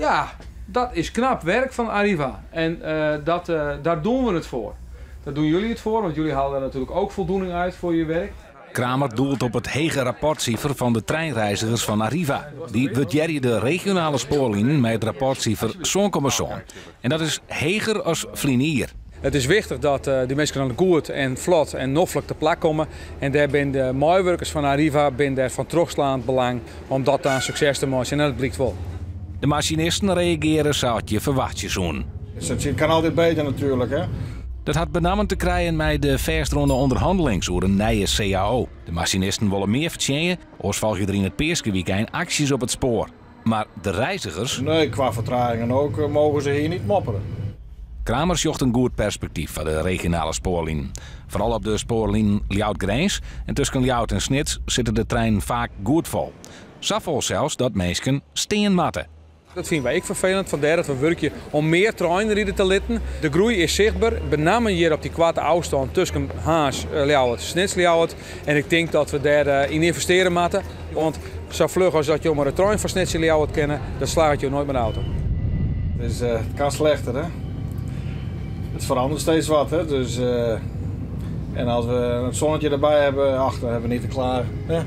Ja, dat is knap werk fan Arriva. En dat, daar doen we het voor. Daar doen jullie het voor, want jullie halen daar natuurlijk ook voldoening uit voor je werk. Kramer doelt op it hege rapportsifer fan de treinreizgers fan Arriva. Dy wurdearje de regionale spoarlinen mei it rapportsifer 7,7. En dat is heger as ferline jier. It is wichtich dat dy minsken dan goed en flot en noflik te plak komme. En dêr binne de meiwurkers fan Arriva binne dêr fan trochslaand belang om dat ta in sukses te meitsjen en dat blykt wol. De masinisten reagearje sa't je ferwachtsje soenen. Het kan altijd beter natuurlijk, hè? Dat hat benammen te krijen mei de fêstrûne ûnderhannelings oer in nije CAO. De masinisten wolle mear fertsjinje, oars folgje der yn it peaskewykein aksjes op it spoar. Mar de reizgers? Nee, qua vertragingen ook mogen ze hier niet mopperen. Kramer sjocht in goed perspektyf foar de regionale spoarlinen. Foaral op de spoarlinen Ljouwert-Grins en tusken Ljouwert en Snits sitte de treinen faak goed fol. Sa fol sels dat minsken stean moatte. Dat fine wy ek ferfelend, fandêr dat we wurkje om mear treinen ride te litten. De groei is sichtber, benammen hjir op dy koarte ôfstân tusken Harns, Ljouwert, Snits, Ljouwert. En ik tink dat we dêr yn ynvestearje moatte, want sa fluch as dat jo mei de trein fan Snits yn Ljouwert kinne, dat slagget jo noait mei de auto. Dus het kan slechter, hè? Het verandert steeds wat, hè? Dus, en als we het zonnetje erbij hebben, ach, dan hebben we niet te klagen. Hè?